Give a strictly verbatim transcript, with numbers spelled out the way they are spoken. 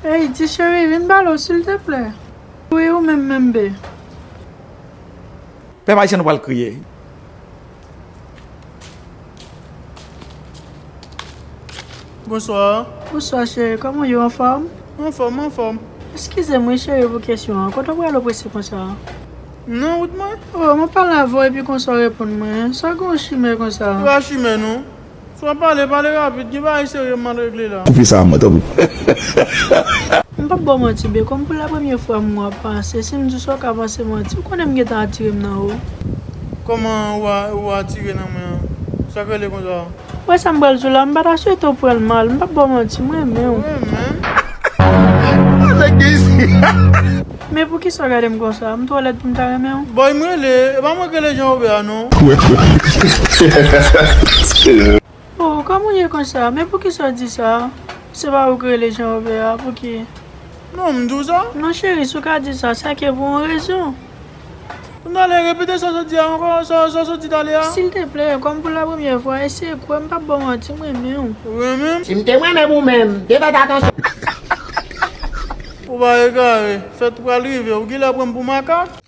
Ey, ti cheri, vin pale w, silteplè. Wi, ou menm, menm, be. Pèp ayisyen, nou pral kriye. Bonswa. Bonswa, cheri. Kòman w ye, w anfòm? Anfòm, anfòm. Eskize m, wi, cheri, pou kesyon an. Kote w prale w prese konsa? M nan wout mwen. Oh, mwen pale avè w epi konsa w reponn mwen. Sa gen yon chimè konsa? Pa chimè, non. Si w ap pale, pale rapid. Gen bagay serye m al regle la. Koupe sa a mwen, tanpri. M p ap ba w manti, be, kòm pou la premye fwa m wè w ap pase, si m di w sa w ka panse manti, ou konnen m gentan atire m nan ou. Kòman ou a-, ou atire nan mwen an? Sa k rele konsa? Wè sa m pral di w la, m pa ta swete w pran l mal, m p ap ba w manti, m renmen w. Ou renmen m? Nèg gen isi. Men poukisa w gade m konsa? M twò lèd pou m ta renmen w? Bòy, m rele, e pa mwen k rele Jean Robert a, non. Oh, kòman w ye konsa? Men poukisa w di sa? Se pa ou k rele Jean Robert a, pouki? Non, m di w sa. Non, cheri, si w ka di sa, se ke pou yon rezon. Kounye a, repete sa w sot di a ankò, sa, sa w sot di talè a. Silteplè, kòm pou la premyè fwa, eseye kwè m, m p ap ba w manti, m renmen w. Ou renmen m? Si m te renmen w ou menm, te fè atansyon. Ou pa egare, fèt pral rive, ou genlè pran m pou makak.